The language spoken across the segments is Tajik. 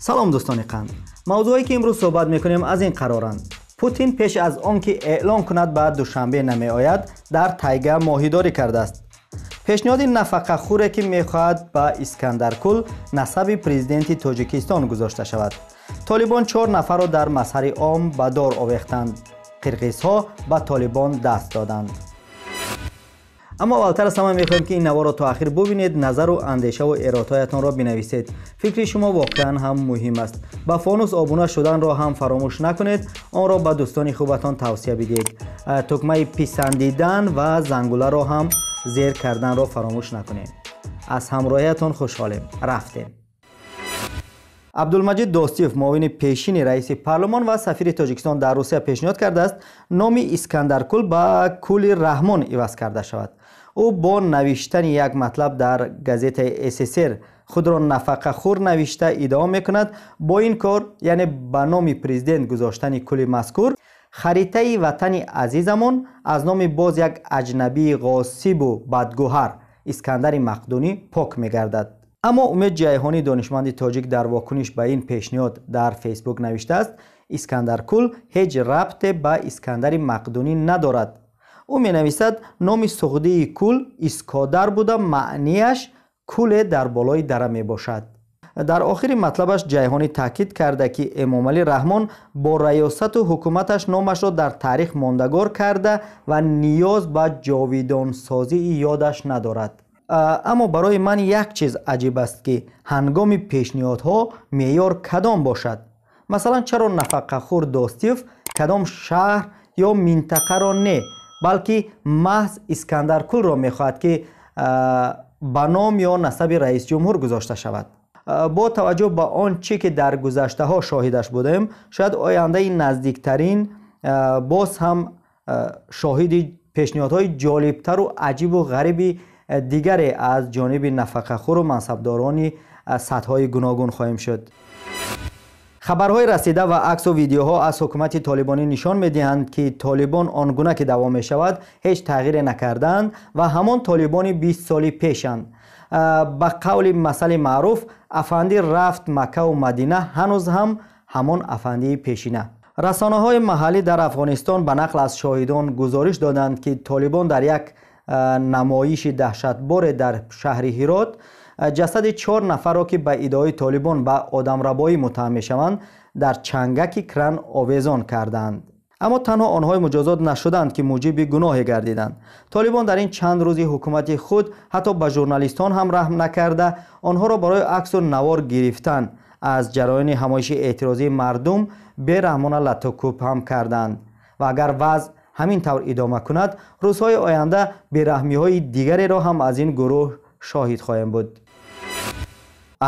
Салом, дӯстони қанд. Мавзӯъе ки имрӯз суҳбат мекунем, аз ин қароранд: Путин пеш аз он ки эълон кунад, ба Душанбе намеояд, дар тайга моҳидорӣ кардааст. Пешниҳоди нафақахӯре, ки мехоҳад ба Искандаркӯл насаби президенти Тоҷикистон гузошта шавад. Толибон чор нафарро дар мазҳари ом ба дор овехтанд. Қирғизҳо ба Толибон даст доданд. Аммо аввалтар аз ҳама мехоҳем, ки ин наворро то ахир бубинед, назару андешаву эродҳоятонро бинависед. Фикри шумо воқеан ҳам муҳим аст. Ба Фонус обуна шуданро ҳам фаромӯш накунед, онро ба дӯстони хубатон тавсия бидиҳед. Тукмаи писандидан ва зангуларо ҳам зер карданро фаромӯш накунед. Аз ҳамроҳиятон хушҳолем. Рафтем. Абдулмаҷид Достиев, муовини пешини раиси парлумон ва сафири Тоҷикистон дар Русия, пешниҳод кардааст, номи Искандаркӯл ба кӯли Раҳмон иваз карда шавад. Ӯ бо навиштани як матлаб дар газетаи СССР худро нафақахӯр навишта, иддао мекунад, бо ин кор, яъне ба номи президент гузоштани кӯли мазкур, харитаи ватани азизамон аз номи боз як аҷнабии ғосибу бадгӯҳар, Искандари Мақдунӣ, пок мегардад. Аммо Умед Ҷайҳонӣ, донишманди тоҷик, дар вокуниш ба ин пешниҳод дар Фейсбук навиштааст, Искандаркӯл ҳеҷ рабте ба Искандари Мақдунӣ надорад. Ӯ менависад, номи суғдии кӯл Искодар буда, маънияш кӯле дар болои дара мебошад. Дар охири матлабаш Ҷайҳонӣ таъкид карда, ки Эмомалӣ Раҳмон бо раёсату ҳукуматаш номашро дар таърих мондагор карда ва ниёз ба ҷовидонсозии ёдаш надорад. Аммо барои ман як чиз аҷиб аст, ки ҳангоми пешниҳодҳо меъёр кадом бошад? Масалан, чаро нафақахӯр Достиев кадом шаҳр ё минтақаро не, балки маҳз Искандаркӯлро мехоҳад, ки ба ном ё насаби раисҷумҳур гузошта шавад? Бо таваҷҷӯҳ ба он чӣ ки дар гузаштаҳо шоҳидаш будаем, шояд ояндаи наздиктарин боз ҳам шоҳиди пешниҳодҳои ҷолибтару аҷибу ғариби дигаре аз ҷониби нафақахӯру мансабдорони сатҳҳои гуногун хоҳем шуд. Хабарҳои расида ва аксу видеоҳо аз ҳукумати толибонӣ нишон медиҳанд, ки Толибон он гуна ки давом мешавад, ҳеҷ тағйире накардаанд ва ҳамон толибони 20 соли пешанд. Ба қавли масъали маъруф, афандӣ рафт Маккаву Мадина, ҳанӯз ҳам ҳамон афандии пешина. Расонаҳои маҳаллӣ дар Афғонистон ба нақл аз шоҳидон гузориш доданд, ки толибон дар як намоиши даҳшатборе дар шаҳри Ҳирот ҷасади чор нафарро, ки ба иддаои толибон ба одамрабоӣ муттаҳам мешаванд, дар чангаки кран овезон карданд. Аммо танҳо онҳое муҷозот нашуданд, ки муҷиби гуноҳе гардиданд. Толибон дар ин чанд рӯзи ҳукумати худ ҳатто ба журналистон ҳам раҳм накарда, онҳоро барои аксу навор гирифтан аз ҷараёни ҳамоиши эътирозии мардум бераҳмона латтукӯб ҳам карданд. Ва агар вазъ ҳамин тавр идома кунад, рӯзҳои оянда бераҳмиҳои дигареро ҳам аз ин гурӯҳ шоҳид хоҳем буд.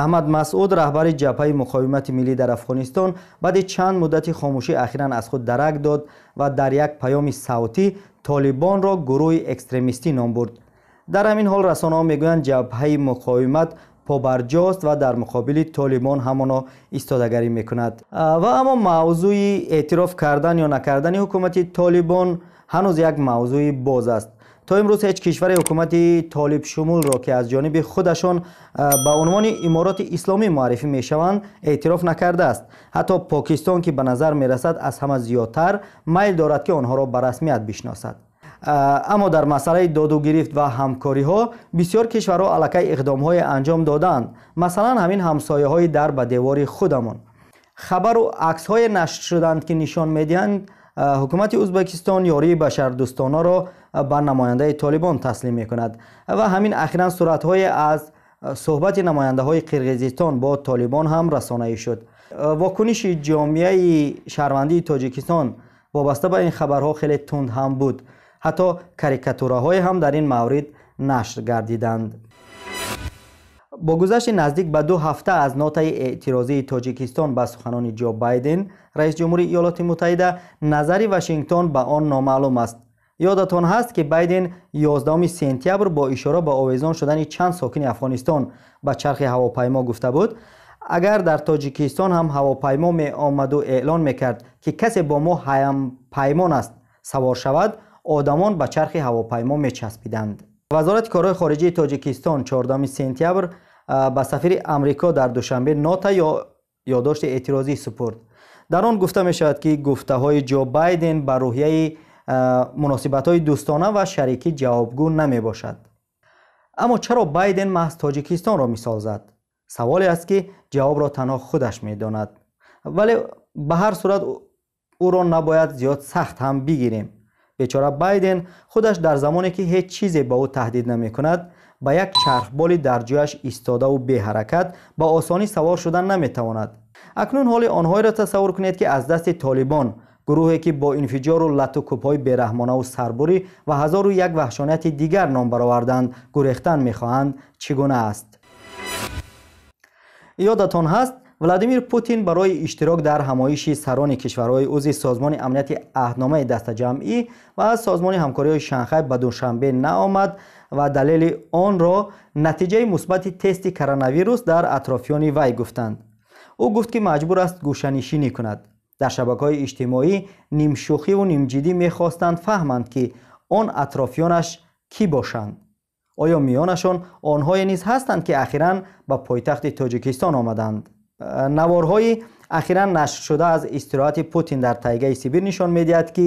Аҳмад Масъуд, раҳбари Ҷабҳаи муқовимати миллӣ дар Афғонистон, баъди чанд муддати хомӯшӣ ахиран аз худ дарак дод ва дар як паёми савтӣ толибонро гурӯҳи экстремистӣ ном бурд. Дар ҳамин ҳол расонаҳо мегӯянд, Ҷабҳаи муқовимат побарҷост ва дар муқобили толибон ҳамоно истодагарӣ мекунад. Ва аммо мавзӯи эътироф кардан ё накардани ҳукумати толибон ҳанӯз як мавзӯи боз аст. То имрӯз ҳеҷ кишваре ҳукумати толибшумулро, ки аз ҷониби худашон ба унвони Имороти Исломӣ муаррифӣ мешаванд, эътироф накардааст. Ҳатто Покистон, ки ба назар мерасад, аз ҳама зиёдтар майл дорад, ки онҳоро ба расмият бишносад. Аммо дар масъалаи додугирифт ва ҳамкориҳо бисёр кишварҳо аллакай иқдомҳое анҷом додаанд. Масалан, ҳамин ҳамсояҳои дар ба девори худамон. Хабару аксҳое нашр шуданд, ки нишон медиҳанд, ҳукумати Ӯзбекистон ёрии башардӯстонаро ба намояндаи толибон таслим мекунад. Ва ҳамин ахиран суратҳое аз суҳбати намояндаҳои Қирғизистон бо толибон ҳам расонаӣ шуд. Вокуниши ҷомеаи шаҳрвандии Тоҷикистон вобаста ба ин хабарҳо хеле тунд ҳам буд, ҳатто карикатураҳое ҳам дар ин маврид нашр гардиданд. Бо гузашти наздик ба 2 ҳафта аз нотаи эътирозии Тоҷикистон ба суханони Ҷо Байден, раиси ҷумҳури Иёлоти Муттаҳида, назари Вашингтон ба он номаълум аст. Ёдатон ҳаст, ки Байден 11 сентябр бо ишора ба овезон шудани чанд сокини Афғонистон ба чархи ҳавопаймо гуфта буд, агар дар Тоҷикистон ҳам ҳавопаймо меомаду эълон мекард, ки касе бо мо ҳампаймон аст, савор шавад, одамон ба чархи ҳавопаймо мечаспиданд. Вазорати корҳои хориҷии Тоҷикистон 14 сентябр ба сафири Амрико дар Душанбе нота ё Ёддошти эътирозӣ супурд. Дар он гуфта мешавад, ки гуфтаҳои Ҷо Байден ба рӯҳияи муносибатҳои дӯстона ва шарикӣ ҷавобгӯ намебошад. Аммо чаро Байден маҳз Тоҷикистонро мисол зад? Саволе аст, ки ҷавобро танҳо худаш медонад. Вале ба ҳар сурат ӯро набояд зиёд сахт ҳам бигирем. Бечора Байден худаш дар замоне, ки ҳеҷ чизе ба ӯ таҳдид намекунад, ба як чархболи дар ҷояш истодаву беҳаракат ба осонӣ савор шудан наметавонад. Акнун ҳоли онҳоеро тасаввур кунед, ки аз дасти Толибон, гурӯҳе ки бо инфиҷору лату кӯбҳои бераҳмонаву сарбурӣ ва ҳазору як ваҳшонияти дигар ном бароварданд, гурехтан мехоҳанд, чӣ гуна аст. Ёдатон ҳаст, Владимир Путин барои иштирок дар ҳамоиши сарони кишварҳои узви Созмони амнияти аҳдномаи дастаҷамъӣ ва Созмони ҳамкориҳои Шанхай ба Душанбе наомад ва далели онро натиҷаи мусбати тести коронавирус дар атрофиёни вай гуфтанд. Ӯ гуфт, ки маҷбур аст гӯшанишинӣ кунад. Дар шабакаҳои иҷтимоӣ нимшӯхиву нимҷиддӣ мехостанд фаҳманд, ки он атрофиёнаш кӣ бошанд. Оё миёнашон онҳое низ ҳастанд, ки ахиран ба пойтахти Тоҷикистон омаданд? Наворҳои ахиран нашршуда аз истироҳати Путин дар тайгаи Сибир нишон медиҳад, ки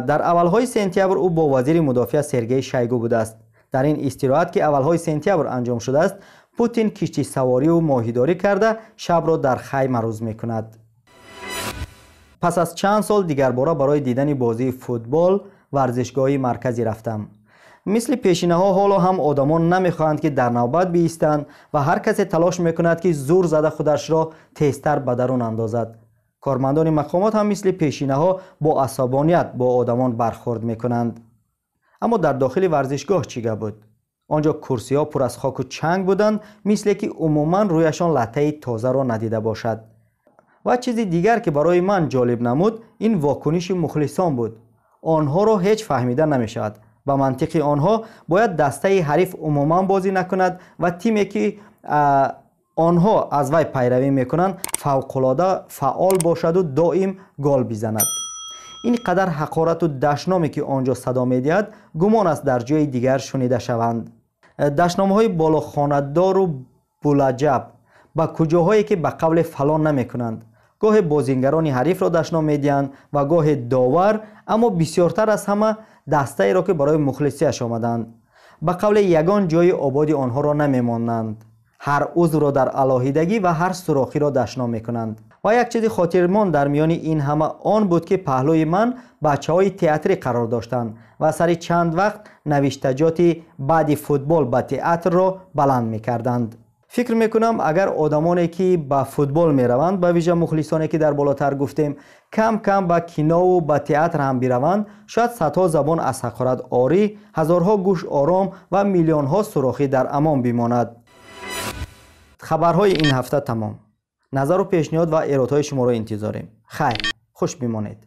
дар аввалҳои сентябр ӯ бо вазири мудофиа Сергей Шойгу будааст. Дар ин истироҳат, ки аввалҳои сентябр анҷом шудааст, Путин киштисавориву моҳидорӣ карда, шабро дар хайма рӯз мекунад. Пас аз чанд сол дигарбора барои дидани бозии футбол варзишгоҳи марказӣ рафтам. Мисли пешинаҳо ҳоло ҳам одамон намехоҳанд, ки дар навбат биистанд ва ҳар касе талош мекунад, ки зур зада худашро тезтар ба дарун андозад. Кормандони мақомот ҳам мисли пешинаҳо бо асабоният бо одамон бархӯрд мекунанд. Аммо дар дохили варзишгоҳ чӣ гап буд? Он ҷо курсиҳо пур аз хоку чанг буданд, мисле ки умуман рӯяшон латтаи тозаро надида бошад. Ва чизи дигар, ки барои ман ҷолиб намуд, ин вокуниши мухлисон буд. Онҳоро ҳеҷ фаҳмида намешавад. Ба мантиқи онҳо бояд дастаи ҳариф умуман бозӣ накунад ва тиме, ки онҳо аз вай пайравӣ мекунанд, фавқулода фаъол бошаду доим гол бизанад. Ин қадар ҳақорату дашноме, ки он ҷо садо медиҳад, гумон аст, дар ҷои дигар шунида шаванд. Дашномҳои болохонадору булаҷаб ба куҷоҳое, ки ба қавле фалон намекунанд. Гоҳе бозингарони ҳарифро дашном медиҳанд ва гоҳе довар, аммо бисёртар аз ҳама дастаеро, ки барои мухлисияш омаданд. Ба қавле ягон ҷои ободи онҳоро намемонанд. Ҳар узвро дар алоҳидагӣ ва ҳар сурохиро дашном мекунанд. Ва як чизи хотирмон дар миёни ин ҳама он буд, ки паҳлӯи ман бачаҳои театрӣ қарор доштанд ва сари чанд вақт навиштаҷоти баъди футбол ба театрро баланд мекарданд. Фикр мекунам, агар одамоне, ки ба футбол мераванд, ба вижа мухлисоне, ки дар болотар гуфтем, кам кам ба кинову ба театр ҳам бираванд, шояд садҳо забон аз ҳақорат орӣ, ҳазорҳо гӯш ором ва миллионҳо сурохӣ дар амон бимонад. Хабарҳои ин ҳафта тамом. Назару пешниҳод ва эродҳои шуморо интизорем. Хайр, хуш бимонед.